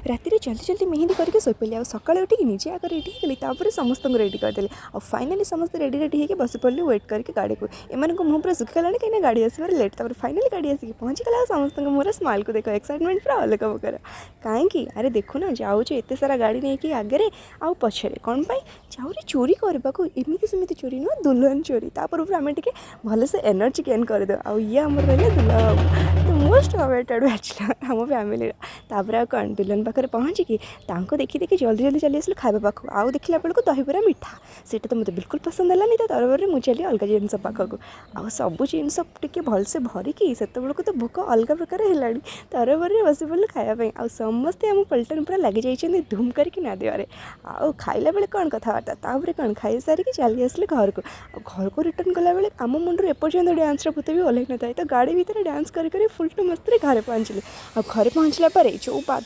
ରାତିରେ ଜଲ୍ଦି ଜଲ୍ଦି ମେହେନ୍ଦି କରିକି ଶୋଇପଡ଼ିଲି ଆଉ ସକାଳେ ଉଠିକି ନିଜେ ଆଗ ରେଡ଼ି ହେଇଗଲି, ତାପରେ ସମସ୍ତଙ୍କୁ ରେଡ଼ି କରିଦେଲି। ଆଉ ଫାଇନାଲି ସମସ୍ତେ ରେଡ଼ି ରେଡ଼ି ହେଇକି ବସି ପଡ଼ିଲି ୱେଟ୍ କରିକି ଗାଡ଼ିକୁ। ଏମାନଙ୍କ ମୁହଁ ପୁରା ଶୁଖିଗଲାଣି, କାହିଁକିନା ଗାଡ଼ି ଆସିବାରେ ଲେଟ୍। ତାପରେ ଫାଇନାଲି ଗାଡ଼ି ଆସିକି ପହଞ୍ଚିଗଲା ଆଉ ସମସ୍ତଙ୍କ ମୁହଁରେ ସ୍ମାଇଲ୍କୁ ଦେଖ, ଏକ୍ସାଇଟମେଣ୍ଟ ପୁରା ଅଲଗା ପ୍ରକାର। କାହିଁକି? ଆରେ ଦେଖୁନ, ଯାଉଛୁ ଏତେ ସାରା ଗାଡ଼ି ନେଇକି ଆଗରେ ଆଉ ପଛରେ। କ'ଣ ପାଇଁ ଯାଉଛୁ? ଚୋରି କରିବାକୁ। ଏମିତି ସେମିତି ଚୋରି ନୁହଁ, ଦୁଲ୍ହନ ଚୋରି। ତା ପୂର୍ବରୁ ଆମେ ଟିକେ ଭଲସେ ଏନର୍ଜି ଗେନ୍ କରିଦେଉ। ଆଉ ଇଏ ଆମର ରହିଲେ ଦୁଲ୍ହା ବାବୁ, ମୋଷ୍ଟ ଅୱେଟେଡ଼ ବ୍ୟାଚଲର୍ ଆମ ଫ୍ୟାମିଲିର। ତାପରେ ଆଉ କ'ଣ, ଦୁଲ୍ହନ ପାଖରେ ପହଞ୍ଚିକି ତାଙ୍କୁ ଦେଖି ଦେଖି ଜଲ୍ଦି ଜଲ୍ଦି ଚାଲି ଆସିଲୁ ଖାଇବା ପାଖକୁ। ଆଉ ଦେଖିଲା ବେଳକୁ ଦହିବରା ମିଠା, ସେଇଟା ତ ମୋତେ ବିଲକୁଲ ପସନ୍ଦ ହେଲାନି। ତ ତରବରରେ ମୁଁ ଚାଲି ଅଲଗା ଜିନିଷ ପାଖକୁ। ଆଉ ସବୁ ଜିନିଷ ଟିକେ ଭଲସେ ଭରିକି, ସେତେବେଳକୁ ତ ଭୋକ ଅଲଗା ପ୍ରକାର ହେଲାଣି, ତରବରରେ ବସି ପଡ଼ିଲୁ ଖାଇବା ପାଇଁ। ଆଉ ସମସ୍ତେ ଆମ ପଲଟନ ପୁରା ଲାଗିଯାଇଛନ୍ତି ଧୁମ୍ କରିକି ନାଦିବାରେ। ଆଉ ଖାଇଲା ବେଳେ କ'ଣ କଥାବାର୍ତ୍ତା। ତାପରେ କ'ଣ, ଖାଇସାରିକି ଚାଲି ଆସିଲେ ଘରକୁ। ଆଉ ଘରକୁ ରିଟର୍ଣ୍ଣ କଲାବେଳେ ଆମ ମୁଣ୍ଡରୁ ଏପର୍ଯ୍ୟନ୍ତ ଡ୍ୟାନ୍ସର ଭୂତ ବି ଓହ୍ଲେଇ ନଥାଏ। ତ ଗାଡ଼ି ଭିତରେ ଡ୍ୟାନ୍ସ କରି କରି ଫୁଲ୍ ଟୁ ମସ୍ତିରେ ଘରେ ପହଞ୍ଚିଲି। ଆଉ ଘରେ ପହଞ୍ଚିଲା ପରେ ଯେଉଁ ବାଧା